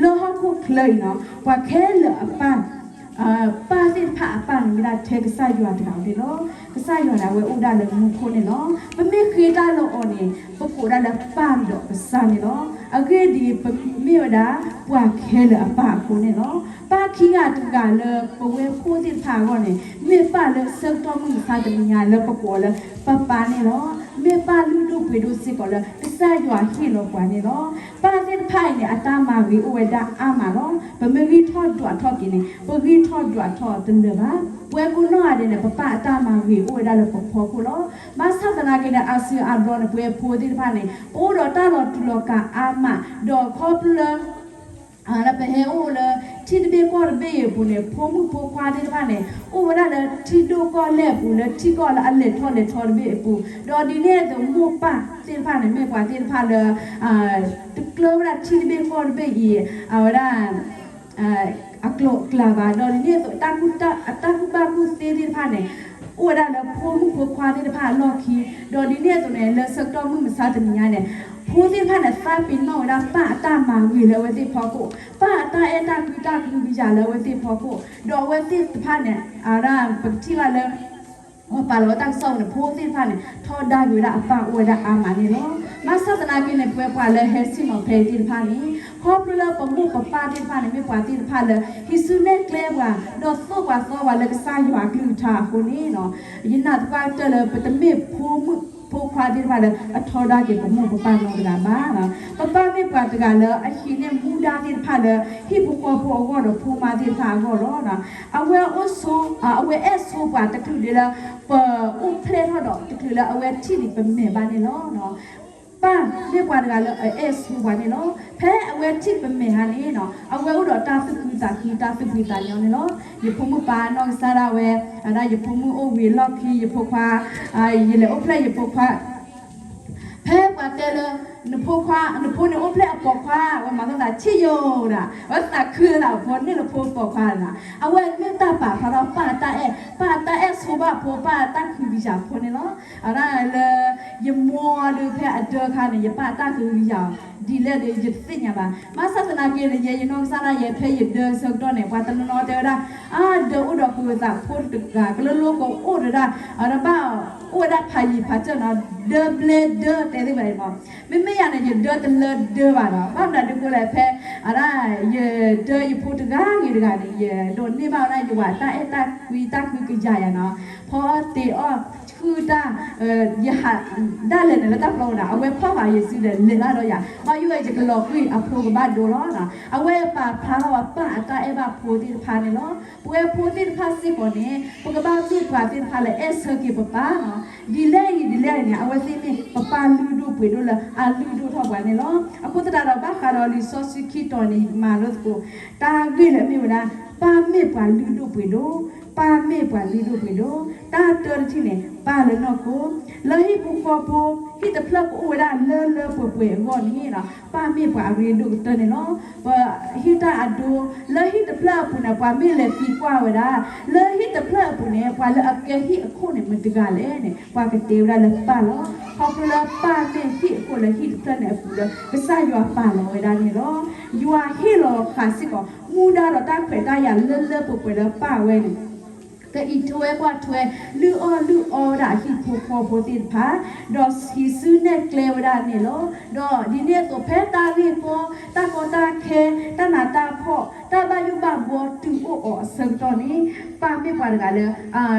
လၢဟီၣ်ခိၣ်ချၢအံၤနီၤ ပှၤခဲလၢာ်အပၢ် ပၢ်သ့ၣ်တဖၣ်အပၢ်န့ၣ်မ့ၢ်ဒၣ်ထဲကစၢ်ယွၤတဂၤဧိၤန့ၣ်လီၤ. ကစၢ်ယွၤန့ၣ် အဝဲအိၣ်ဒၣ်လၢမူခိၣ်န့ၣ်လီၤ. ပမ့ၢ်ဃ့တၢ်လၢအီၤန့ၣ် ပကိးဒၣ်လၢပၢ်ဒီးကစၢ်န့ၣ်လီၤ. အဂ့ၢ်ဒ်အံၤ, ပမ့ၢ်ဝဲဒၣ်ပှၤခဲလၢာ်အပၢ်အဃိန့ၣ်လီၤ. ပၢ်ခံဂၤတဂၤလၢပဝဲဖိသ့ၣ်တဖၣ်အဂီၢ်န့ၣ် မ့ၢ်ပၢ်လၢဆၢကတီၢ်မုၢ်မဆါတနံၤညါလၢပကိးအီၤလၢပၢ်ပၢ်န့ၣ်လီၤ. မ့ၢ်ပၢ်လုၢ်ဒိၣ်ပှ့ၤဒိၣ်စ့ၢ်ကီးလၢကစၢ်ယွၤဟ့ၣ်လီၤပှၤန့ၣ်လီၤ. ပၢ်သ့ၣ်တဖၣ်အံၤန့ၣ် အတၢ်မၤဂ့ၤအိၣ်ဝဲဒၣ်အါမးလီၤ. ပမ့ၢ်ဂံၢ်ထီၣ်ဒွးထီၣ်က့ၤန့ၣ် ပဂံၢ်ထီၣ်ဒွးထီၣ်အီၤတလၢာ်ဘၣ်. ပဝဲကိးနီၢ်ဂၤဒဲးန့ၣ် ပပၢ်အတၢ်မၤဂ့ၤအိၣ်ဝဲဒၣ်လၢပဖီခိၣ်လီၤ. ဘၣ်ဆၣ်သနာ်က့န့ၣ် အါစုအါဘျီန့ၣ် ပဝဲဖိသ့ၣ်တဖၣ်န့ၣ် ပအိၣ်ဒီးတၢ်လီၤတူာ်လီၤကာ်အါမး, ဒီးခီဖျိလၢ လၢပဟဲအိၣ်လၢ ထံတဘ့ၣ်ကီၢ်တဘ့ၣ်အံၤအပူၤန့ၣ် ဖိမုၣ်ဖိခွါသ့ၣ်တဖၣ်န့ၣ် အိၣ်ဝဲဒၣ်လၢထံဒိၣ်ကီၢ်လဲၢ်အပူၤ လၢထံကီၢ်လၢအလဲၤထီၣ်လဲၤထီတဘ့ၣ်အပူၤ, ဒီးဒ်န့ၣ်အသိးမိၢ်ပၢ်သ့ၣ်တဖၣ်န့ၣ် မ့ၢ်ပှၤသ့ၣ်တဖၣ်လၢ တကျၢၤဝဲဒၣ်ထံတဘ့ၣ်ကီၢ်တဘ့ၣ်အံၤ အဝဲဒၣ် အကျိၤအကျဲဘၣ်, ဒီးဒ်န့ၣ်အသိး အတၢ်ကူၣ်ဘၣ်ကူၣ်သ့သ့ၣ်တဖၣ်န့ၣ် အိၣ်ဝဲဒၣ်လၢဖိမုၣ်ဖိခွါသ့ၣ်တဖၣ်အလီၢ်ခံ, ဒီးဒ်န့ၣ်အသိးန့ၣ် လၢဆၢကတီၢ်မုၢ်မဆါတနံၤညါန့ၣ် ဖိသ့ၣ်တဖၣ်န့ၣ် သးပ့ၤနီၣ်ဝဲဒၣ်ပၢ်အတၢ်မၤဂ့ၤလၢအဝဲသ့ၣ်ဖီခိၣ်, ပၢ်အတၢ်အဲၣ်တၢ်ကွံတၢ်ကဟုကယာ်လၢအဝဲသ့ၣ်ဖီခိၣ်, ဒီးအဝဲသ့ၣ်တဖၣ်န့ၣ် အဝဲဒၣ် ပကထံၣ်ဘၣ်လၢ ပှၤပာ်လီၤဝဲတၢ်ကစီၣ်န့ၣ် ဖိသ့ၣ်တဖၣ်န့ၣ် ထီဒါက့ၤဝဲဒၣ်အပၢ်အိၣ်ဝဲဒၣ်အါမးန့ၣ်လီၤ. ဘၣ်ဆၣ်သနာ်က့န့ၣ် ပဝဲပှၤလၢဟဲဆ့ၣ်နီၤဖဲအံၤသ့ၣ်တဖၣ်န့ၣ် ခီဖျိလၢပမိၢ်ပပၢ်သ့ၣ်တဖၣ်န့ၣ် မ့ၢ်ပှၤသ့ၣ်တဖၣ်လၢ ဟံးစုနဲၣ်ကျဲပှၤ ဒီးသိၣ်ပှၤသီပှၤလၢကစၢ်ယွၤအကလုၢ်ကထါအဃိန့ၣ် ယနာ်သပှၢ်ကတၢၢ်လၢ ပတမ့ၢ်ဖိမုၣ်ဖိခွါသ့ၣ်တဖၣ်လၢ အထီဒါက့ၤပမိၢ်ပပၢ်နီတဂၤဘၣ်. ပပၢ်မ့ၢ်ပှၤတဂၤလၢအဟံးန့ၢ်မူဒါသ့ၣ်တဖၣ်လၢ ဟံၣ်ဖိဃီဖိအဂီၢ်ဒီးဖိမါသ့ၣ်တဖၣ်အဂီၢ်လီၤ. အဝဲအိၣ်ဆိ အဝဲအဲၣ်ဆိပှၤတချုးဒံးလၢ ပအိၣ်ဖျဲၣ်ထီၣ်ဒီးတချုးလၢအဝဲထံၣ်ဒံးပမဲာ်ဘၣ်န့ၣ်လီၤ. ပၢ်မ့ၢ်ပှၤတဂၤလၢအအဲၣ်ဆိပှၤန့ၣ်လီၤ. ဖဲအဝဲထံၣ်ပမဲာ်ဟါန့ၣ် အဝဲအိၣ်ဒီးတၢ်သူၣ်ခုသးခု တၢ်သူၣ်ဖှံသးညီန့ၣ်လီၤ. ယဖိမုၣ်ပၢ်နီၢ်ကစၢ်ဒၣ်ဝဲ အဒၣ်ယဖိမုၣ်အိၣ်ဝံၤအလီၢ်ခံ ယဖိခွါ ယလဲၤအိၣ်ဖျဲၣ်ယဖိခွါ ဖဲပှၤတဲလၢ နဖိခွါ နဖိန့ၣ်အိၣ်ဖျဲၣ်အပိာ်ခွါ ဝဲမၤသးဆံးယိာ်ဒၣ် ဝဲသးခုဒၣ် ဖိန့ၣ်လၢဖိပိာ်ခွါဒၣ် အဝဲမ့ၢ်တၢ်ပာ်ဖျါထီၣ်ပၢ်တၢ်အဲၣ် ပၢ်တၢ်အဲၣ်ဆိဘၣ်ဖိ ပၢ်တၢ်ကဟုကယာ်ဖိန့ၣ်လီၤ. အဒၣ်လၢ ယမိၢ်ဒုးဖဲအဒၢခါန့ၣ် ယပၢ်တၢ်ကဟုကယာ် ဒ်လဲၣ်ဒီးယတသ့ၣ်ညါဘၣ်. ဘၣ်ဆၣ်သနာ်က့န့ၣ် ယဲယနီၢ်ကစၢ်ဒၣ်ယဲ ဖဲယဒၢဆၢကတီၢ်န့ၣ် ပှၤတနီၤနီၤတဲဝဲဒၣ် အါ ဒၢအိၣ်ဒီးကဝဲသးဖိတဂၤ ကလိလိကအိၣ်ဒီးဒၣ် အတဘၣ်အိၣ်ဝဲဒၣ်ဖးယံၤဖးစၢၢ်နီၤ ဒၢဘျဲဒၢတဲသ့ၣ်ဘၣ်အံၤမး မ့မ့ၢ်ယၤန့ၣ် ယဒၢတလၢဒၢဘၣ်ဒီး ဘၣ်မနုၤဒ်ကိးလဲၣ်ဖဲ အဒၣ် ယဒၢယဖိတဂၤဂ့ၤတဂၤန့ၣ် ယဒိးန့ၢ်ဘၣ်ဝဲဒၣ်ယဝၤတၢ်အဲၣ်တၢ်ကွံတၢ်ကဟုကယာ်ယၤနီၤ ဖီအီၣ်တ့ၤအီၣ် ဆှုၢ်တၢ် ယဟး ဒၣ်လဲာ်န့ၣ်လၢတၢ်ပျီပူၤန့ၣ် အဝဲဖီၣ်ဃာ်ယစုဒီးလဲၤဘၣ်ဒီးယၤ ဘၣ်ယိၣ်ဝဲယကလီၤကွံာ်အဖျိကဘၣ်ဒိလီၤ. အဝဲပာ်ဖျါထီၣ်ဝဲပၢ်အတၢ်အဲၣ်ဘၣ်ဖိသ့ၣ်တဖၣ်န့ၣ်လီၤ. ပဝဲဖိသ့ၣ်တဖၣ်စ့ၢ်ကီးန့ၣ် ပကဘၣ်မ့ၢ်ပှၤသ့ၣ်တဖၣ်လၢအဲၣ်ဆၢက့ၤပပၢ်နီၤ ဒ်လဲၣ်အံၤဒ်လဲၣ်အံၤန့ၣ် အဝဲသ့ၣ်မ့ၢ်ပပၢ်လုၢ်ဒိၣ်ပှ့ၤဒိၣ်လၢအလုၢ်ဒိၣ်ထီၣ်ပှၤန့ၣ်လီၤ. အဃိသတးဒီးဘၣ်ဃးဒီးလံာ်စီဆှံခံတီၤန့ၣ် ယကမၤလိသကိး တၢ်ဂ့ၢ်လၢအမ့ၢ်ဝဲဒၣ် ပၢ်မ့ၢ်ပှၤလုၢ်ဒိၣ်ပှ့ၤဒိၣ် ပၢ်မ့ၢ်ပှၤလုၢ်ဒိၣ်ပှ့ၤဒိၣ် တၢ်တၢတထံၣ်န့ၣ် ပၢ်လၢနီၢ်ခိ လၢဟံၣ်ဖိဃီဖိ ဟံၣ်တဖျၢၣ်ကအိၣ်ဝဲဒၣ်လၢလၢပှဲၤပှဲၤအဂီၢ်န့ၣ် ပၢ်မ့ၢ်ပှၤအရ့ဒိၣ်ကတၢၢ်န့ၣ်လီၤ. ပဟံၣ်တၢ်အဒိ လၢဟံၣ်တဖျၢၣ်အပူၤန့ၣ် ပှၤမ့ၢ်လဲၤသံကွၢ်ဝဲဒၣ် လၢဟံၣ်တဖျၢၣ်အပူၤန့ၣ် ပှၤလၢအကဲဟံၣ်အခိၣ်န့ၣ် မတၤတဂၤလဲၣ်န့ၣ် ပှၤကတဲဝဲဒၣ်လၢပၢ်လီၤ. ခီဖျိလၢပၢ်မ့ၢ်ဟံၣ်အခိၣ်လၢဟံၣ်တဖျၢၣ်န့ၣ်အပူၤလၢ ကစၢ်ယွၤပာ်လီၤဝဲဒၣ်န့ၣ်လီၤ. ယွၤဟ့ၣ်လီၤဃာ်စ့ၢ်ကီး မူဒါဒီးတၢ်ခွဲးတၢ်ယာ်လၢလၢပှဲၤပှဲၤလၢပၢ်ဝဲန့ၣ် ကအံးထွဲကွၢ်ထွဲ လုၢ်အီၣ်လုၢ်အီဝဲဒၣ်အဟံၣ်ဖိဃီဖိသ့ၣ်တဖၣ် ဒီးဟံးစုနဲၣ်ကျဲဝဲဒၣ်န့ၣ်လီၤ. ဒီးဒ်န့ၣ်အသိးဖဲတၢ်ဂ့ၢ်ကီ တၢ်ကီတၢ်ခဲ တၢ်နးတၢ်ဖှီၣ် တၢ်ဘၣ်ယိၣ်ဘၣ်ဘှီတုၤအိၣ်အီၤအဆၢကတီၢ်န့ၣ် ပၢ်မ့ၢ်ပှၤတဂၤလၢ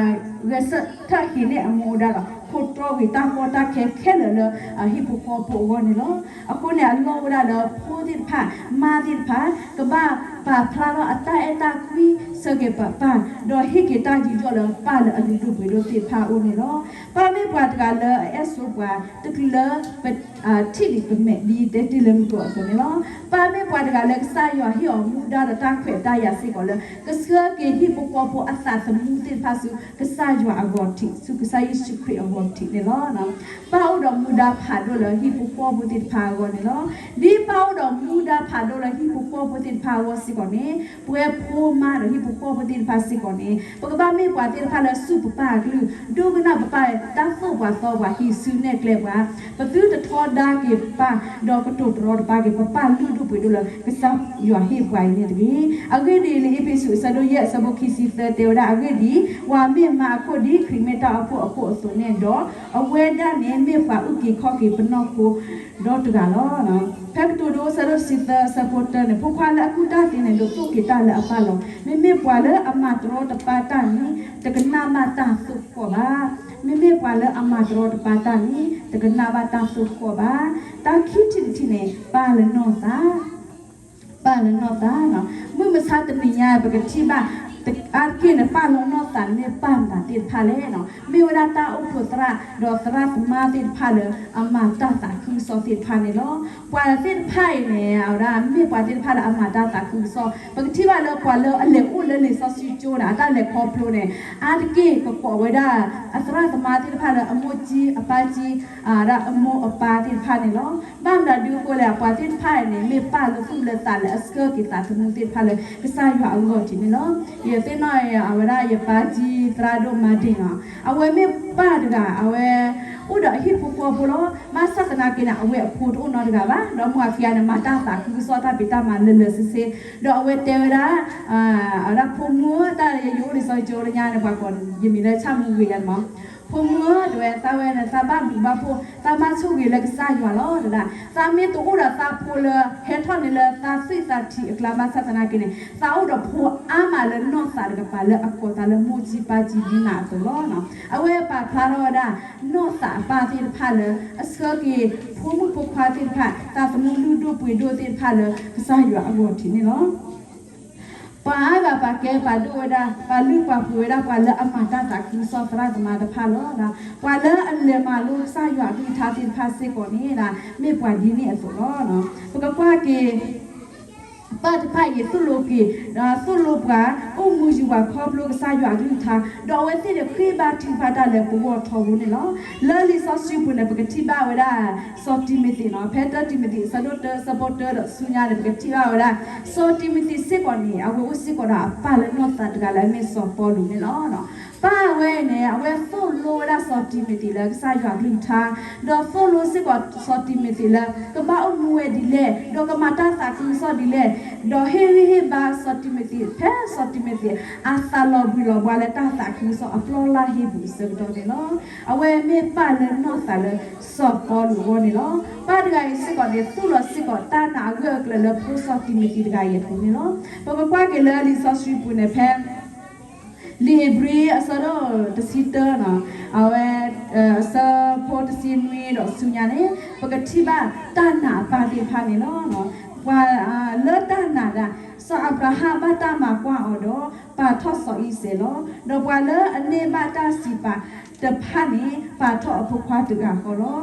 ဂဲၤဆၢထၢၣ်ဟံးန့ၢ်အမူဒါဒီး ခိးတြီဝံၤတၢ်ကီတၢ်ခဲခဲလၢာ်လၢ ဟံၣ်ဖိဃီဖိအဂီၢ်န့ၣ်လီၤ. အဃိန့ၣ် အလီၢ်ဝဲဒၣ်လၢဖိသ့ၣ်တဖၣ် မါသ့ၣ်တဖၣ် ကဘၣ်ပာ်ဖျါထီၣ်အတၢ်အဲၣ်တၢ်ကွံဆၢက့ၤပပၢ် ဒီးဟ့ၣ်က့ၤတၢ်ယူးယီၣ်လၢပၢ်လၢအလုၢ်ဒိၣ်ပှ့ၤဒိၣ်သ့ၣ်တဖၣ်အအိၣ်န့ၣ်လီၤ. ပၢ်မ့ၢ်ပှၤတဂၤလၢအအဲၣ်ဆိပှၤ တချုးလၢပ ထံၣ်ဒံးပမဲာ်ဒ်ယတဲတ့ၢ်လၢမုၢ်ကအိၣ်အသိးန့ၣ်လီၤ. ပၢ်မ့ၢ်ပှၤတဂၤလၢကစၢ်ယွၤဟ့ၣ်အီၤမူဒါဒီးတၢ်ခွဲးတၢ်ယာ်စ့ၢ်ကီးလၢ ကဆှၢက့ၤဟံၣ်ဖိဃီဖိ ပှၤလၢအသးသမူသ့ၣ်တဖၣ်ဆူကစၢ်ယွၤအဂီၢ်ထံး, ဆူကစၢ်ယ့ၣ်ၡူးခရံာ်အဂီၢ်ထံးန့ၣ်လီၤ. ပၢ်အိၣ်ဒီးမူဒါဖးဒိၣ်လၢဟံၣ်ဖိဃီဖိသ့ၣ်တဖၣ်အဂီၢ်န့ၣ်လီၤ. ဒ်ပၢ်အိၣ်ဒီးမူဒါဖးဒိၣ်လၢဟံၣ်ဖိဃီဖိသ့ၣ်တဖၣ်အဂီၢ်စ့ၢ်ကီးန့ၣ်, ပဝဲဖိမါဒီးဟံၣ်ဖိဃီဖိသ့ၣ်တဖၣ်စ့ၢ်ကီးန့ၣ် ပကဘၣ်မ့ၢ်ပှၤသ့ၣ်တဖၣ်လၢစူၢ်ပပၢ်အကလုၢ်, ဒိကနၣ်ပပၢ်တၢ်သိၣ်ပှၤသီပှၤ ဟံးစုနဲၣ်ကျဲပှၤ, ပသုတထီဒါက့ၤပပၢ်, ဒီးကတိၤတရီတပါက့ၤ ပပၢ်လုၢ်ဒိၣ်ပှ့ၤဒိၣ်လၢကစၢ်ယွၤဟ့ၣ်ပှၤအံၤန့ၣ်တဂ့ၤ. အဂ့ၢ်ဒ်အံၤ, လံာ်အ့းဖ့းစူး အဆၢဒိၣ်ယဲၢ် အဆၢဖိခံဆံသၢ တဲဝဲဒၣ်, အဂ့ၢ်ဒ်အံၤ, ဝၤမ့ၢ်မါအခိၣ်ဒ်ခရံာ်မ့ၢ်တၢ်အိၣ်ဖှိၣ်အခိၣ်အသိးန့ၣ်ဒီး, အဝဲဒၣ်န့ၣ်မ့ၢ်ပှၤအုၣ်က့ၤခီၣ်က့ၤပနီၢ်ခိဒီတဂၤလီၤ. ဖဲကတိၤဒိ အဆၢဒိၣ်တဆံသၢ အဆၢဖိတၢန့ၣ်, ဖိခွါလၢအကူၣ်တၢ်သ့န့ၣ် ဒိးသိၣ်က့ၤတၢ်လၢအပၢ်လီၤ. မ့မ့ၢ်ပှၤလၢအမၤတရီတပါတၢ်န့ၣ်, တကနၣ်ဘၣ်တၢ်သိၣ်ဃီၣ်ဘၣ်. မ့မ့ၢ်ပှၤလၢအမၤတရီတပါတၢ်န့ၣ်, တကနၣ်ဘၣ်တၢ်သိၣ်ဃီၣ်ဘၣ်. တၢ်ခံထံၣ်တထံၣ်န့ၣ် ပၢ်လၢနီၢ်သး ပၢ်လၢနီၢ်သး, မုၢ်မဆါတနံၤညါ ပကထံၣ်ဘၣ် အါတက့ၢ်န့ၣ် ပၢ်လၢနီၢ်သးန့ၣ်မ့ၢ်ပၢ်မတၤသ့ၣ်တဖၣ်လဲၣ်. မ့ၢ်ဝဲဒၣ်တၢ်အိၣ်ဖှိၣ်သရၣ် ဒီးသရၣ်သမါသ့ၣ်တဖၣ်လၢအမၤတၢ်သးခုကစီၣ်သ့ၣ်တဖၣ်န့ၣ်လီၤ. ပှၤသ့ၣ်တဖၣ်အံၤန့ၣ် အဝဲဒၣ်မ့ၢ်ပှၤသ့ၣ်တဖၣ်လၢအမၤတၢ်သးခုကစီၣ်, ပကထံၣ်ဘၣ်လၢပှၤလၢအလဲၤအိၣ်လၢလံာ်စီဆှံကၠိန့ၣ် အတၢ်လဲၤခီဖျိန့ၣ် အါတက့ၢ်ကကိးဝဲဒၣ် အသရၣ်သမါသ့ၣ်တဖၣ်လၢအမိၢ်ကၠံ အပၢ်ကၠံ ဒၣ်အမိၢ်အပၢ်သ့ၣ်တဖၣ်န့ၣ်လီၤ. ဘၣ်မနုၤဒုးအဃိလဲၣ်, ပှၤသ့ၣ်တဖၣ်အံၤန့ၣ် မ့ၢ်ပၢ်လၢသူၣ်လၢသးလၢအဆှၢက့ၤသးသမူသ့ၣ်တဖၣ်လၢကစၢ်ယွၤအဂီၢ်ထံးန့ၣ်လီၤ. ယသ့ၣ်နီၣ်အဝဲဒၣ်ယပၢ်ကၠံ သရၣ်ဒိၣ်မါဒ့ၣ်နီၤ, အဝဲမ့ၢ်ပၢ်တဂၤ အဝဲအိၣ်ဒီးအဟံၣ်ဖိဃီဖိလီၤ. ဘၣ်ဆၣ်သနာ်က့န့ၣ် အဝဲအဖိတအိၣ်နီတဂၤဘၣ်, ဒီးမိၢ်အခံဂၤန့ၣ် မၤတၢ်သးခုကစီၣ်တၢ်ဖံးတၢ်မၤလၢာ်လၢာ်ဆ့ဆ့, ဒီးအဝဲတဲဝဲဒၣ် အဝဲဒၣ်ဖိမုၣ်ဧၢ, တၢ်လၢယအိၣ်လံာ်စီဆှံကၠိလၢညါန့ၣ် ပှၤကိးယမံၤလၢဆၣ်မူဂ့ၤယၤန့ၣ်မး, ဖိမုၣ်ဧၢ, တဲဝဲ သးဝဲန့ၣ် သးဘၣ်ဘျုးဘၣ်ဖှိၣ် သးမၤဆိၣ်ဂ့ၤလၢကစၢ်ယွၤလီၤ တဲဒၣ်. သးမ့ၢ်တအိၣ်ဒီးသးဖိလၢဟဲထီၣ်န့ၣ်လၢသးသွံၣ်သးထံးအကျါ ဘၣ်ဆၣ်သနာ်က့န့ၣ် သးအိၣ်ဒီးဖိအါမးလၢနီၢ်သးတကပၤလၢအကိးသးလၢမိၢ်ကၠံပၢ်ကၠံဒ်န့ၣ်အသိးလီၤ. အဝဲပာ်ဖျါထီၣ်ဝဲဒၣ် နီၢ်သးအပၢ်သ့ၣ်တဖၣ်လၢ အဆှၢက့ၤဖိမုၣ်ဖိခွါသ့ၣ်တဖၣ် သးသမူလုၢ်ဒိၣ်ပှ့ၤဒိၣ်သ့ၣ်တဖၣ်လၢကစၢ်ယွၤအဂီၢ်ထံးန့ၣ်လီၤ. ပှၤအါဂၤပာ်ကဲပာ်ဒိၣ်ဝဲဒၣ် ပာ်လုၢ်ပာ်ပှ့ၤဝဲဒၣ်ပှၤလၢအမၤတၢ်သးခုကစီၣ်သရၣ်သမါတဖၣ်လီၤ. ပှၤလၢအလဲၤမၤလိကစၢ်ယွၤအကလုၢ်ကထါသ့ၣ်တဖၣ်စ့ၢ်ကီးန့ၣ် မ့ၢ်ပှၤဒ်န့ၣ်အသိးလီၤ. ပကကွၢ်က့ၤ ပၢ်တဖၣ်အံၤသိၣ်လိက့ၤ ဒီးသိၣ်လိပှၤ အိၣ်မူယူၤပှၤခီဖျိကစၢ်ယွၤအကလုၢ်ကထါ, ဒီးအဝဲသ့ၣ်န့ၣ်ဃ့ဘါထုကဖၣ်တၢ်လၢပဂီၢ်ထီဘိန့ၣ်လီၤ. လၢလံာ်စီဆှံပူၤန့ၣ် ပကထံၣ်ဘၣ်ဝဲဒၣ် စီၤတံၤမသ့းနီၤ, ဖဲတၢတံၤမသ့း အဆၢဒိၣ်တၢ အဆၢဖိတၢဒီးဆူညါန့ၣ် ပကထံၣ်ဘၣ်ဝဲဒၣ် စီၤတံၤမသ့းစ့ၢ်ကီးန့ၣ် အဝဲအိၣ်စ့ၢ်ကီးဒီးအပၢ်လၢနီၢ်သးတဂၤလၢအမ့ၢ်စီၤပီလူးန့ၣ်လီၤ. ပၢ်ဝဲအံၤန့ၣ် အဝဲသိၣ်လိဝဲဒၣ်စီၤတံၤမသ့းလၢကစၢ်ယွၤအကလုၢ်ကထါ, ဒီးသိၣ်လိစ့ၢ်ကီးစီၤတံၤမသ့းလၢ ကဘၣ်အိၣ်မူဝဲဒ်လဲၣ်, ဒီးကမၤတၢ်သးခုကစီၣ်ဒ်လဲၣ်, ဒီးဟ့ၣ်ဂံၢ်ဟ့ၣ်ဘါစီၤတံၤမသ့း ဖဲစီၤတံၤမသ့းအသးလီၤဘှံးလီၤဘှါလၢတၢ်သးခုကစီၣ်အပျီလၢ်ဟ့ပူၤအဆၢကတီၢ်န့ၣ်လီၤ. အဝဲမ့ၢ်ပၢ်လၢနီၢ်သးလၢစီၤပီလူးအဂီၢ်န့ၣ်လီၤ. ပၢ်တဂၤအံၤစ့ၢ်ကီးန့ၣ် သိၣ်လီၤစ့ၢ်ကီးတၢ်နာ်အဂၢၢ်အကျၢၤလၢဖိစီၤတံၤမသ့းတဂၤအံၤအပူၤန့ၣ်လီၤ. ပကကွၢ်က့ၤလၢလံာ်စီဆှံပူၤန့ၣ် ဖဲ လံာ်ဧ့ၤဘြံၤအဆၢဒိၣ်တဆံတၢနီၤ, အဝဲ အဆၢဖိတဆံနွံဒီးဆူညါန့ၣ် ပကထံၣ်ဘၣ်တၢ်နာ်အပၢ်သ့ၣ်တဖၣ်န့ၣ်လီၤ. ပှၤလၢတၢ်နာ်ဒၣ် စီၤအၤဘြၤဟၣ်ဘၣ်တၢ်မၤကွၢ်အီၤဒီး ပာ်ထီၣ်စီၤအံၤစဲးလီၤ. ဒီးပှၤလၢအန့ၢ်ဘၣ်တၢ်စံးပာ်တဖၣ်န့ၣ် ပာ်ထီၣ်အဖိခွါတဂၤဃီလီၤ.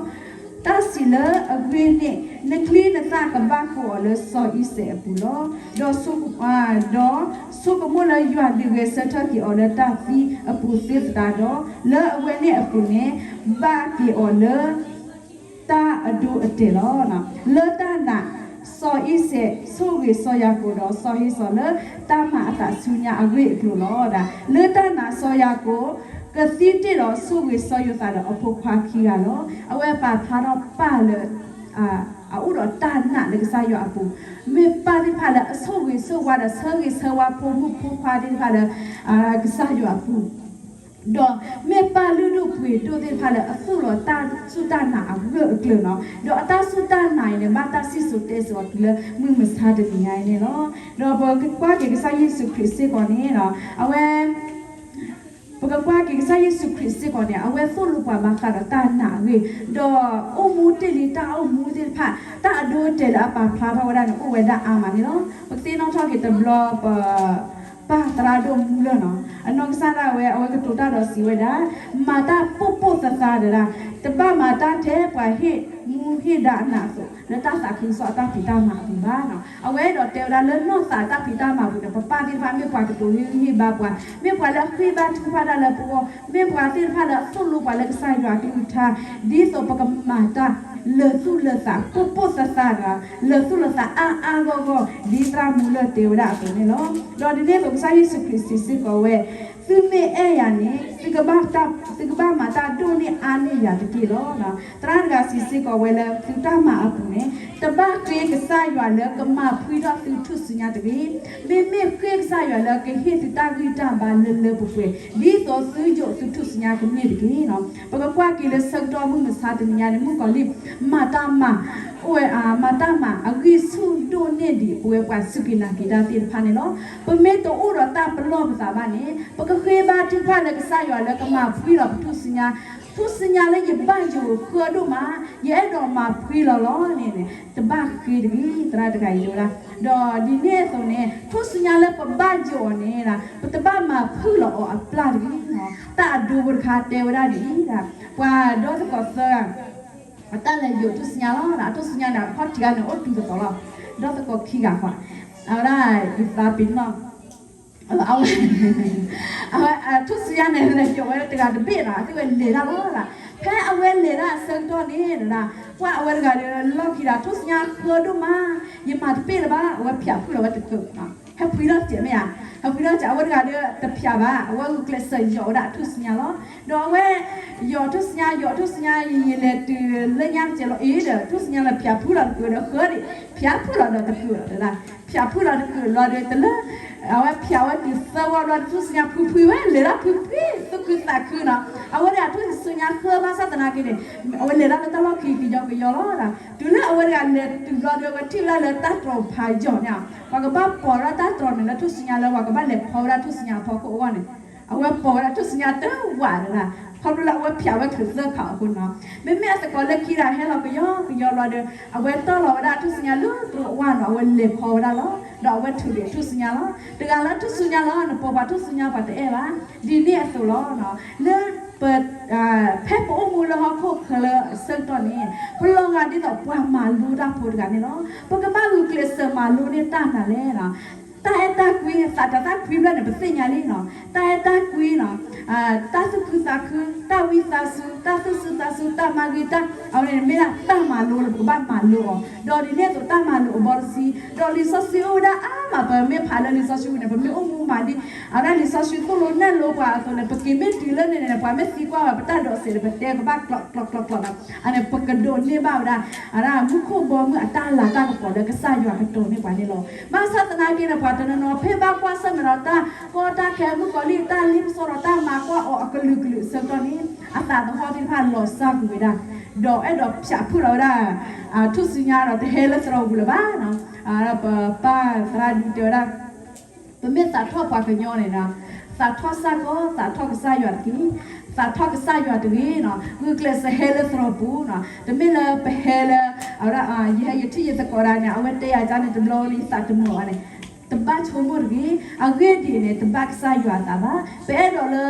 တၢ်စံးလၢအဂ့ၢ်န့ၣ် နချံနသၣ်ကဘၣ်ကိးအီၤလၢစီၤအံၤစဲးအပူၤလီၤ. ဒီးဆိကမိၣ်လၢယွၤဒုးဂဲၤဆၢထၢၣ်က့ၤအီၤလၢတၢ်သံအပူၤသ့သတးဒီး လၢအဝဲန့ၣ်အပူၤန့ၣ် ဘၣ်က့ၤအီၤလၢ တၢ်အဒိအတဲာ်လီၤ. လၢတၢ်နာ် စီၤအံၤစဲးဆိၣ်ဂ့ၤစီၤယၤကိာ်ဒီးစီၤဧ့စီၤလၢတၢ်မၤအသးဆူညါအဂ့ၢ်အကျိၤလီၤ. လၢတၢ်နာ်စီၤယၤကိာ် ကသံတ့ၢ်ဒီးဆိၣ်ဂ့ၤစီၤယိၤသးဒီးအဖိခွါခံဂၤလီၤ. အဝဲပာ်ဖျါထီၣ်ပၢ်လၢ အအိၣ်ဒီးတၢ်နာ်လၢကစၢ်ယွၤအပူၤ, မ့ၢ်ပၢ်သ့ၣ်တဖၣ်လၢအဆိၣ်ဂ့ၤဆိၣ်ဝါဒီးဆၢဂ့ၤဆၢဝါဖိမုၣ်ဖိခွါသ့ၣ်တဖၣ်လၢ ကစၢ်ယွၤအပူၤ ဒီးမ့ၢ်ပၢ်လုၢ်ဒိၣ်ပှ့ၤဒိၣ်သ့ၣ်တဖၣ်လၢ အသိၣ်လီၤတၢ်စူၢ်တၢ်နာ်အဂၢၢ်အကျၢၤလီၤ. ဒီးအတၢ်စူၢ်တၢ်နာ်အံၤန့ၣ် ဘၣ်တၢ်စံၣ်စိၤတဲစိၤအီၤတုၤလၢမုၢ်မဆါတနံၤညါအံၤန့ၣ်လီၤ. ဒီးပကကွၢ်က့ၤကစၢ်ယ့ၣ်ၡူးခရံာ်စ့ၢ်ကီးန့ၣ် အဝဲ ပကကွၢ်က့ၤကစၢ်ယ့ၣ်ၡူးခရံာ်စ့ၢ်ကီးန့ၣ် အဝဲသိၣ်လိပှၤဘၣ်ဃးဒီးတၢ်နာ်အဂ့ၢ်, ဒီးအိၣ်မူတ့ၢ်လံတၢ်အိၣ်မူသ့ၣ်တဖၣ် တၢ်အဒိအတဲာ်လၢအပာ်ဖျါထီၣ်ဝဲဒၣ်န့ၣ် အိၣ်ဝဲဒၣ်အါမးန့ၣ်လီၤ. ပကသ့ၣ်နီၣ်ထီၣ်က့ၤတဘျီပ ပၢ်သရၣ်ဒိၣ်မူလၢ်နီၤ, အနီၢ်ကစၢ်ဒၣ်ဝဲ အဝဲကတိၤတၢ်ဒီးစံးဝဲဒၣ်, မၤတၢ်ပိၢ်ပိၢ်သးသးတဒၣ်, တဘၣ်မၤတၢ်ထဲပှၤဟ့ၣ်မူဟ့ၣ်ဒါအနးအသိး, လၢတၢ်သးခုကစီၣ်အတၢ်ဖံးတၢ်မၤအပူၤဘၣ်နီၤ. အဝဲအဲၣ်ဒိးတဲဝဲဒၣ်လၢနီၢ်သးအတၢ်ဖံးတၢ်မၤအပူၤန့ၣ် ပပၢ်သ့ၣ်တဖၣ်မ့ၢ်ပှၤကတိၤဂ့ၢ်ဂံၢ်ဘါပှၤ, မ့ၢ်ပှၤလၢအဃ့ဘါထုကဖၣ်တၢ်လၢပဂီၢ်, မ့ၢ်ပှၤသ့ၣ်တဖၣ်လၢအသိၣ်လိပှၤလၢကစၢ်ယွၤအကလုၢ်ကထါ, ဒ်သိးပကမၤတၢ်လၢာ်သူၣ်လၢာ်သး ပိၢ်ပိၢ်သၢသးဒီး လၢာ်သူၣ်လၢာ်သးအါအါဂီၢ်ဂီၢ် ဒ်သရၣ်မူလၢတဲဝဲဒၣ်အသိးန့ၣ်လီၤ. ဒီးဒ်န့ၣ်အသိးကစၢ်ယ့ၣ်ၡူးခရံာ်စံးစ့ၢ်ကီးဝဲ သုမ့ၢ်အဲၣ်ယၤန့ၣ် သုကဘၣ်မၤတၢ်ဒိၣ်န့ၢ်အါန့ၢ်ယၤတက့ၢ်လီၤ. သရၣ်တဂၤစံးစ့ၢ်ကီးဝဲလၢ သုတၢ်မၤအပူၤန့ၣ် တဘၣ်ဃ့ကစၢ်ယွၤလၢကမၤဖှံထီၣ်သုထူၣ်စုညါတဂ့ၤ, မ့မ့ၢ်ဃ့ကစၢ်ယွၤလၢကဟ့ၣ်သုတၢ်ဂံၢ်တၢ်ဘါလၢလၢပှဲၤပှဲၤ ဒ်သိးသုယိးသုထူၣ်စုညါကန့ၢ်တက့ၢ်နီၤ. ပကကွၢ်က့ၤလၢဆၢကတီၢ်မုၢ်မဆါတနံၤညါန့ၣ် မုၣ်ကီၤလံၢ် မၤတၢ်မၤ အိၣ်ဝဲ မၤတၢ်မၤအဂံၢ်ဆူၣ်ဒိၣ်န့ၢ်ဒံး ပဝဲပှၤစူၢ်က့ၤနာ်က့ၤတၢ်သ့ၣ်တဖၣ်န့ၣ်လီၤ. ပမ့ၢ်တအိၣ်ဒီးတၢ်ပလီၢ်ပသးဘၣ်န့ၣ် ပကဃ့ဘါထုကဖၣ်လၢကစၢ်ယွၤလၢကမၤဖှံလီၤပထူၣ်စုညါ, ထူၣ်စုညါလၢယဘၣ်ယိးဃၢဒိၣ်မး ယအဲၣ်ဒိးမၤဖှံလီၤလီၤန့ၣ်န့ၣ် တဘၣ်ဃ့တဂ့ၤ သရၣ်တဂၤအံၤတဲဝဲဒၣ်. ဒီးဒ်န့ၣ်အသိးန့ၣ် ထူၣ်စုညါလၢပဘၣ်ယိးအီၤန့ၣ် ပတဘၣ်မၤဖုၣ်လီၤအီၤအပျၢ်တဂ့ၤနီၤ. တၢ်အဒိပတခါတဲဝဲဒၣ်ဒ်အံၤ, ပှၤဒီသကိးသၢဂၤ အတၢ်လဲၤယိးထူၣ်စုညါလီၤ. အထူၣ်စုညါန့ၣ် အခီၣ်ထံးဂၤန့ၣ် အိၣ်တုၤသကိးလီၤ. ဒီသကိးခံဂၤဃီ အဝဲဒၣ် ယသးပ့ၤနီၣ် အဝဲ အဝဲ ထူၣ်စုညါန့ၣ် လဲၤယိးဝဲတဂၤတဘ့ၣ်နီၤ အသ့ၣ်ဝဲလဲၤတၢ်လီၤ. ဖဲအဝဲလဲၤတၢ်အဆၢကတီၢ်န့ၣ် ပှၤအဝဲတဂၤဒီးလီၢ်ခံဒီး ထူၣ်စုညါဃၢဒိၣ်မး ယမၤတပ့ၣ်လၢၤဘၣ် အဝဲဖၠးဖုၣ်လီၤဝဲတကုး ဟဲဖှံထီၣ်စဲးမ့ၢ်ဧါ, ဟဲဖှံထီၣ်စဲး အဝဲတဂၤဒီးတဖၠးဘၣ် အဝဲဂုာ်ကျဲးစၢးယိးဝဲဒၣ်အထူၣ်စုညါလီၤ. ဒီးအဝဲ ယိးထူၣ်စုညါ ယိးထူၣ်စုညါ ယလဲၤတုၤလၢညါတစဲးလီၤအံၤဒီး ထူၣ်စုညါလၢဖၠးဖုၣ်လီၤတကုးဒီးဃၢဒံး ဖၠးဖုၣ်လီၤဒီးတကုးလီၤတဒၣ် ဖၠးဖုၣ်လီၤတကုးလီၤဒီးတလၢ အဝဲဖၠးဝဲတုၤသၢဝီဘျီ ထူၣ်စုညါဖှံဖှံဝဲ လဲၤတၢ်ဖှံဖှံ သူၣ်ခုသးခုနီၤ. အဝဲဒၣ်အထူၣ်စုညါဃၢဘၣ်ဆၣ်သနာ်က့န့ၣ် အဝဲလဲၤတၢ်လၢတၢ်လီၢ်ခံကယီကယီလီၤ. တုၤလၢအဝဲတဂၤလဲၤတုၤဘျီဒီး အဝဲထံၣ်ဝဲဒၣ်လၢတၢ်တြီၤဖးယိာ်န့ၣ် ပှၤကဘၣ်ပိာ်ဝဲဒၣ်တၢ်တြီၤန့ၣ်လၢထူၣ်စုညါလၢပှၤကဘၣ်လဲၤဖီဝဲဒၣ်ထူၣ်စုညါအဖီခိၣ်အဂီၢ်န့ၣ် အဝဲပိာ်ဝဲဒၣ်ထူၣ်စုညါတဝးတဒၣ် ခီဖျိလၢအဝဲဖၠးဝဲချုးသၢဖးအဃိနီၤ. မ့မ့ၢ်အသကိးလၢခံဂၤဟဲလီၤကယီကယီဘျီဒီး အဝဲတီၢ်လီၤဝဲဒၣ်ထူၣ်စုညါလၢတြီၤအဝၢ်နီၤ အဝဲလဲၤဖီဝဲဒၣ်လီၤ. ဒီးအဝဲထုးဒံးထူၣ်စုညါလီၤ. တဂၤလၢထူၣ်စုညါလီၤ နပိာ်ပှၤထူၣ်စုညါပှၤတအဲၣ်ဘၣ်. ဒ်န့ၣ်အသိးလီၤ. လၢ ဖဲပအိၣ်မူလၢဟီၣ်ခိၣ်ချၢလၢအဆၢကတီၢ်န့ၣ် ပလီၤဂာ်ဒ်သိးပှၤမၤလိတၢ်ဖိတဂၤန့ၣ်လီၤ. ပကဘၣ်ဂုာ်ကျဲးစၢးမၤလိန့ၢ်တၢ်နၤလဲၣ်နီၤ. တၢ်အဲၣ်တၢ်ကွံ သးတၢ်သၣ်ခွံဖျၢၣ်န့ၣ် ပသ့ၣ်ညါလံနီၤ. တၢ်အဲၣ်တၢ်ကွံနီၤ တၢ်သူၣ်ခုသးခု တၢ်ဝံသးစူၤ တၢ်သူၣ်စူၤသးစူၤ တၢ်မၤဂ့ၤတၢ် အဝဲန့ၣ်မ့ၢ်ဒၣ်တၢ်မၤလိလၢပကဘၣ်မၤလိအီၤ. ဒီးဒ်န့ၣ်အသိးတၢ်မၤလိအဘီတဆံ ဒီးလံာ်စီဆှံအိၣ်ဝဲဒၣ်အါမး ပမ့ၢ်ဖးလၢလံာ်စီဆှံပူၤန့ၣ် ပမ့ၢ်အိၣ်မူမၤဒ် အဝဲဒၣ်လံာ်စီဆှံသိၣ်လိနဲၣ်လိပှၤအသိးန့ၣ် ပက့ၤမ့ၢ်တုၤလၢန့ၣ်န့ၣ် ပှၤမ့ၢ်သံကွၢ်ဝဲ ပတၢ်ဒိးစဲးန့ၣ် ပတဲကဘၣ်ကျိးကျိးကျိးကျိးနီၤ. အန့ၣ် ပကဒိးန့ၢ်ဘၣ်ဝဲဒၣ် အဝဲဒၣ်မူခိၣ်ဘီမုၢ်အတၢ်လၤတၢ်ကပီၤလၢကစၢ်ယွၤကတိၤန့ၢ်ပှၤန့ၣ်လီၤ. ဘၣ်ဆၣ်သနာ်က့န့ၣ် ပှၤတနီၤနီၤ ဖဲဘၣ်ကွၢ်ဆၢၣ်မဲာ်ဒီးတၢ်ကီတၢ်ခဲ မုၣ်ကီၤလံၢ်တၢ်လ့ပစီဒီး တၢ်မၤကွၢ်အီၤအကလုာ်ကလုာ်အဆၢကတီၢ်န့ၣ် အသးသဟီၣ်သ့ၣ်တဖၣ်လီၤစၢ်ကွံာ်ဝဲဒၣ် ဒီးအဲၣ်ဒိးဖၠးဖုၣ်လီၤဝဲဒၣ် ထူၣ်စုညါဒီးတဟဲလၢသရိာ်ပူၤလၢၤဘၣ်နီၤ. ပပၢ်သရၣ်ဒူတဲဝဲဒၣ် ပမ့ၢ်သးထီၣ်ပှၤကညီန့ၣ်ဒီး သးထီၣ်စၢ်ကီး သးထီၣ်ကစၢ်ယွၤတက့ၢ်. သးထီၣ်ကစၢ်ယွၤတဂ့ၤနီၤ. ဂုာ်ကျဲးစၢးဟဲလၢသရိာ်ပူၤနီၤ. တမ့ၢ်လၢပဟဲလၢ အဝဲဒၣ် ယဟဲယထံၣ်ယသကိးဒၣ်န့ၣ် အဝဲတဲယၤဒ်န့ၣ်တဘျီန့ၣ် ယသးတမုာ်ဘၣ်န့ၣ် တဘၣ်ဆိကမိၣ်တဂ့ၤ. အဂ့ၢ်ဒ်အံၤန့ၣ် တဘၣ်ကစၢ်ယွၤအသးဘၣ်. ပအဲၣ်ဒိးလၢ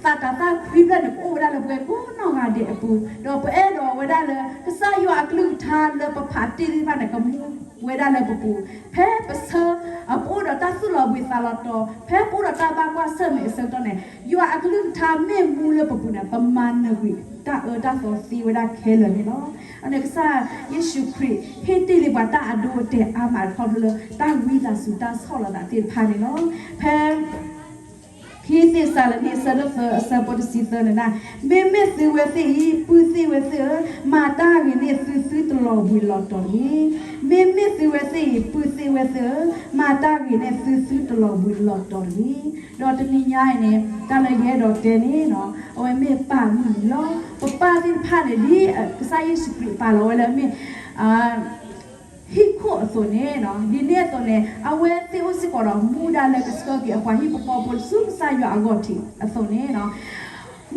သးတၢ်သၣ်ခွံဖျၢၣ်န့ၣ် ကအိၣ်ဝဲဒၣ်လၢပဝဲကိးနီၢ်ဂၤဒဲးအပူၤ, ဒီးပအဲၣ်ဒိးဝဲဒၣ်လၢ ကစၢ်ယွၤအကလုၢ်ကထါလၢပဖးတ့ၢ်သ့ၣ်တဖၣ်န့ၣ် ကမူဝဲဒၣ်လၢပပူၤ, ဖဲပဆၢ ပအိၣ်ဒီးတၢ်သူၣ်လီၤဘှံးသးလီၤတီၤ, ဖဲပအိၣ်ဒီးတၢ်ဘၣ်ကွၢ်ဆၢၣ်မဲာ်အဆၢကတီၢ်န့ၣ် ယွၤအကလုၢ်ကထါမ့ၢ်မူလၢပပူၤန့ၣ် ပမၤနၢၤကွံာ်တၢ်အၢတၢ်သီသ့ဝဲဒၣ်ခဲလၢာ်န့ၣ်လီၤ. အန့ၣ်ကစၢ်ယ့ၣ်ၡူးခရံာ် ဟ့ၣ်တ့ၢ်လံပှၤတၢ်အဒိအတဲာ်အါမးခီဖျိလၢ တၢ်ဝံသးစူၤတၢ်ဆီၣ်လီၤသးသ့ၣ်တဖၣ်န့ၣ်လီၤ. ဖဲ ခံသ့းစၤလနံ အဆၢဒိၣ်သၢ အဆၢဖိတဆံသၢန့ၣ်ဒၣ်, မ့မ့ၢ်သုဝဲသ့ၣ်အံၤ ပုၢ်သ့ၣ်ဝဲသ့ၣ်ဧၢ, မၤတၢ်ဂ့ၤန့ၣ်သုသုတလီၤဘှံးလီၤတီၤတဂ့ၤ. မ့မ့ၢ်သုဝဲသ့ၣ်အံၤ ပုၢ်သ့ၣ်ဝဲသ့ၣ်ဧၢ, မၤတၢ်ဂ့ၤန့ၣ် သုသုတလီၤဘှံးလီၤတီၤတဂ့ၤ. ဒီးတနံၤညါအံၤန့ၣ် တၢ်လၢယအဲၣ်ဒိးတဲန့ၣ်နီၤ အဝဲမ့ၢ်ပၢ်မုၢ်န့ၣ်လီၤ. ပပၢ်သ့ၣ်တဖၣ်န့ၣ် ဒ်ကစၢ်ယ့ၣ်ၡူးခရံာ်ပာ်လီၤဝဲလၢမ့ၢ် ဟံၣ်ခိၣ်အသိးန့ၣ်, ဒ်န့ၣ်အသိးန့ၣ် အဝဲသ့ၣ်အိၣ်စ့ၢ်ကီးဒီးမူဒါလၢကဆှၢက့ၤအပှၤဟံၣ်ဖိဃီဖိဆူကစၢ်ယွၤအဂီၢ်ထံးအသိးန့ၣ်,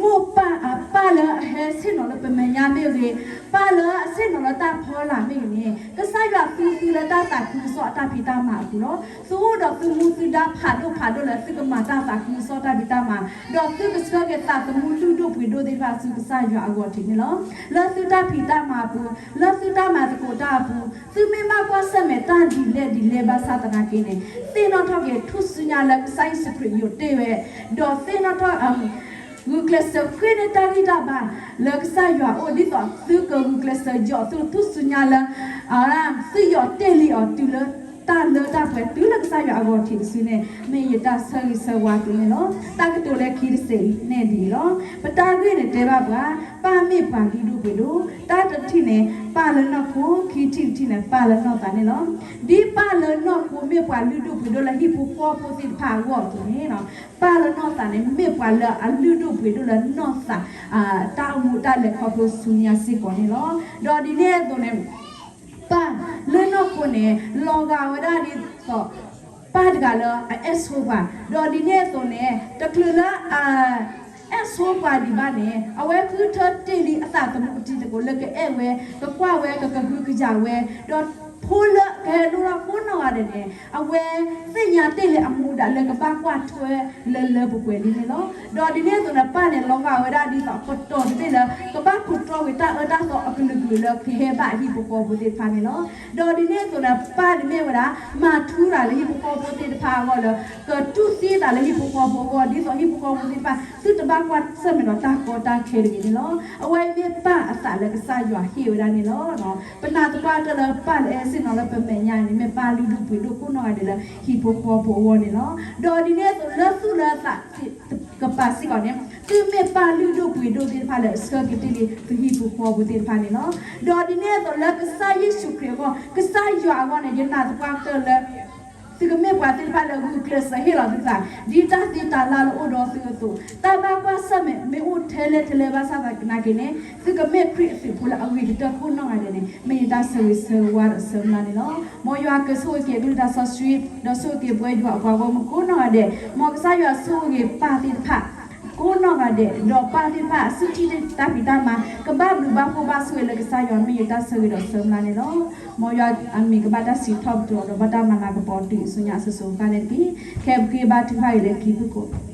မိၢ်ပၢ်အပၢ်လၢအဟဲဆ့ၣ်နီၤလၢပမဲာ်ညါမ့ၢ်ဂ့ၤ, ပ ပၢ်လၢအဆ့ၣ်နီၤလၢတၢ်ဖီလာ်မ့ၢ်ဂ့ၤန့ၣ်, ကစၢ်ယွၤသူသုလၢတၢ်သးခုကစီၣ်အတၢ်ဖံးတၢ်မၤအပူၤလီၤ. သုအိၣ်ဒီးသုမူသုဒါဖးဒိၣ်ဖးဒိၣ်လၢ သုကမၤတၢ်သးခုကစီၣ်တၢ်ဖံးတၢ်မၤ, ဒီးသုကဆှၢက့ၤသးသမူလုၢ်ဒိၣ်ပှ့ၤဒိၣ်သ့ၣ်တဖၣ်ဆူကစၢ်ယွၤအဂီၢ်ထံးန့ၣ်လီၤ. လၢသုတၢ်ဖံးတၢ်မၤအပူၤ, လၢသုတၢ်မၤသကိးတၢ်အပူၤ, သုမ့ၢ်ဘၣ်ကွၢ်ဆၢၣ်မဲာ်တၢ်ဒ်လဲၣ်ဒ်လဲၣ်ဘၣ်ဆၣ်သနာ်က့န့ၣ်, သ့ၣ်နီၣ်ထီၣ်က့ၤထူၣ်စုညါလၢကစၢ်ယ့ၣ်ၡူးခရံာ်ယိာ်တ့ၢ်ဝဲ, ဒီးသ့ၣ်နီၣ်ထီၣ် ဂုာ်ကျဲးစၢးဃ့န့ၢ်တၢ်ဂံၢ်တၢ်ဘါလၢကစၢ်ယွၤအအိၣ် ဒ်သိးသုကဂုာ်ကျဲးစၢးယိာ်သုထူၣ်စုညါလၢ သုယိာ်တ့ၢ်လံအီၤတုၤလၢတၢ်လၢတၢ်ပှဲၤတုၤလၢကစၢ်ယွၤအဂီၢ်ထံးတစုန့ၣ် မ့ၢ်ယတၢ်ဆၢဂ့ၤဆၢဝါသုန့ၣ်လီၤ. တၢ်ကတိၤလၢခံတစဲးအံၤန့ၣ်ဒ်အံၤလီၤ. ပတၢ်ဂ့ၢ်န့ၣ်တဲဘၣ်ပှၤ, ပၢ်မ့ၢ်ပှၤလုၢ်ဒိၣ်ပှ့ၤဒိၣ်, တၢ်တထံၣ်န့ၣ် ပၢ်လၢနီၢ်ခိ, ခံထံၣ်တထံၣ်န့ၣ် ပၢ်လၢနီၢ်သးန့ၣ်လီၤ. ဒ်ပၢ်လၢနီၢ်ခိမ့ၢ်ပှၤလုၢ်ဒိၣ်ပှ့ၤဒိၣ်လၢဟံၣ်ဖိဃီဖိသ့ၣ်တဖၣ်အဂီၢ်အသိးန့ၣ်, ပၢ်လၢနီၢ်သးန့ၣ် မ့ၢ်ပှၤလၢအလုၢ်ဒိၣ်ပှ့ၤဒိၣ်လၢနီၢ်သး တၢ်အိၣ်မူတၢ်လဲၤခီဖျိဆူညါစ့ၢ်ကီးန့ၣ်လီၤ. ဒီးဒ်န့ၣ်အသိးန့ၣ် ပၢ်လၢနီၢ်ခိန့ၣ် လီၤဂာ်ဝဲဒၣ်ဒ်သိး ပၢ်တဂၤလၢအအဲၣ်ဆိပှၤ, ဒီးဒ်န့ၣ်အသိးန့ၣ် တချုးလၢအ အဲၣ်ဆိပှၤဒံးဘၣ်န့ၣ် အဝဲဃုထၢတ့ၢ်လံအသးသမူတံၤသကိးလၢကအဲၣ်ဝဲ, ကကွၢ်ဝဲ, ကကဟုကယာ်ဝဲ, ဒီးဖိလၢကဟဲလိၣ်ထီၣ်ကိးနီၢ်ဂၤဒဲးန့ၣ် အဝဲသ့ၣ်ညါတ့ၢ်လံအမူဒါလၢကဘၣ်ကွၢ်ထွဲလၢလၢပှဲၤပှဲၤလံန့ၣ်လီၤ. ဒီးဒ်န့ၣ်အသိးန့ၣ် ပၢ်န့ၣ် လီၤဂာ်ဝဲဒၣ်ဒ်သိးကတီၤတဘ့ၣ်လၢ ကဘၣ်ခိးတြီက့ၤတၢ်အၢတၢ်သီအကလုာ်ကလုာ်လၢကဟဲဘၣ်ဟံၣ်ဖိဃီဖိသ့ၣ်တဖၣ်န့ၣ်လီၤ. ဒီးဒ်န့ၣ်အသိးန့ၣ် ပၢ်န့ၣ်မ့ၢ်ဝဲဒၣ် မၤထူရၤလၢဟံၣ်ဖိဃီဖိသ့ၣ်တဖၣ်အဂီၢ်လၢ ကတူၢ်သံသးလၢဟံၣ်ဖိဃီဖိအဂီၢ် ဒ်သိးဟံၣ်ဖိဃီဖိသ့ၣ်တဖၣ် သုတဘၣ်ကွၢ်ဆၢၣ်မဲာ်ဒီးတၢ်ကီတၢ်ခဲတဂ့ၤန့ၣ်လီၤ. အဝဲအံၤမ့ၢ်ပၢ်အသးလၢကစၢ်ယွၤဟ့ၣ်ဝဲဒၣ်န့ၣ်လီၤ. ပနာ်သပှၢ်တၢၢ်လၢပၢ်လၢအဲၣ်စ့ၣ်နီၤလၢပမဲာ်ညါန့ၣ် မ့ၢ်ပၢ်လုၢ်ဒိၣ်ပှ့ၤဒိၣ်ကိးနီၢ်ဂၤဒဲးလၢဟံၣ်ဖိဃီဖိအဂီၢ်န့ၣ်လီၤ. ဒီးဒ်န့ၣ်အသိးလၢသူၣ်လၢသး ကပၤစ့ၢ်ကီးန့ၣ် သုမ့ၢ်ပၢ်လုၢ်ဒိၣ်ပှ့ၤဒိၣ်သ့ၣ်တဖၣ်လၢ ဆှၢက့ၤတ့ၢ်လံသုဟံၣ်ဖိဃီဖိသ့ၣ်တဖၣ်န့ၣ်လီၤ. ဒီးဒ်န့ၣ်အသိးလၢကစၢ်ယ့ၣ်ၡူးခရံာ်အဂီၢ် ကစၢ်ယွၤအဂီၢ်န့ၣ် ယနာ်သပှၢ်ကတၢၢ်လၢ သုကမ့ၢ်ပှၤသ့ၣ်တဖၣ်လၢဂုာ်ကျဲးစၢးဟ့ၣ်လီၤသုသး ဒ်တၢ်သ့တၢ်လၢ်လၢအိၣ်ဒီးသုအသိး, တၢ်ဘၣ်ကွၢ်ဆၢၣ်မဲာ်မ့ၢ်အိၣ်ထဲလဲၣ်ထဲလဲၣ်ဘၣ်ဆၣ်သနာ်က့န့ၣ် သုကမ့ၢ်ခရံာ်အသုးဖိလၢအဂ့ၤကတၢၢ်ကိးနီၢ်ဂၤဒဲးန့ၣ် မ့ၢ်ယတၢ်ဆၢဂ့ၤဆၢဝါဒီးဆၢမုၢ်လၢ်န့ၣ်လီၤ. မ်ယွၤကဆိၣ်ဂ့ၤက့ၤအကလုၢ်တၢ်စီဆှံ ဒီးဆိၣ်ဂ့ၤက့ၤပဝဲယွၤအပှၤဂီၢ်မုၢ်ကိးနီၢ်ဂၤဒဲး, မ်ကစၢ်ယွၤဆိၣ်ဂ့ၤပၢ်သ့ၣ်တဖၣ် ကိးနီၢ်ဂၤဒဲး, ဒီးပၢ်သ့ၣ်တဖၣ် စုထံၣ်တၢ်ဖံးတၢ်မၤ ကဘၣ်ဘျုးဘၣ်ဖှိၣ်ဘၣ်ဆိၣ်ဂ့ၤလၢကစၢ်ယွၤ မ့ၢ်ယတၢ်ဆၢဂ့ၤဒီးဆၢမုၢ်လၢ်န့ၣ်လီၤ. မ်ယွၤအမံၤကဘၣ်တၢ်စံးထီၣ်ပတြၢၤဒီးဘၣ်တၢ်မၤလၤကပီၤတုၤဆူညါအစိၤစိၤအဃၣ်န့ၣ်တက့ၢ်. ခဲအံၤပဃ့ဘါထုကဖၣ်အံၤလၢခံဖုၣ်ကိာ်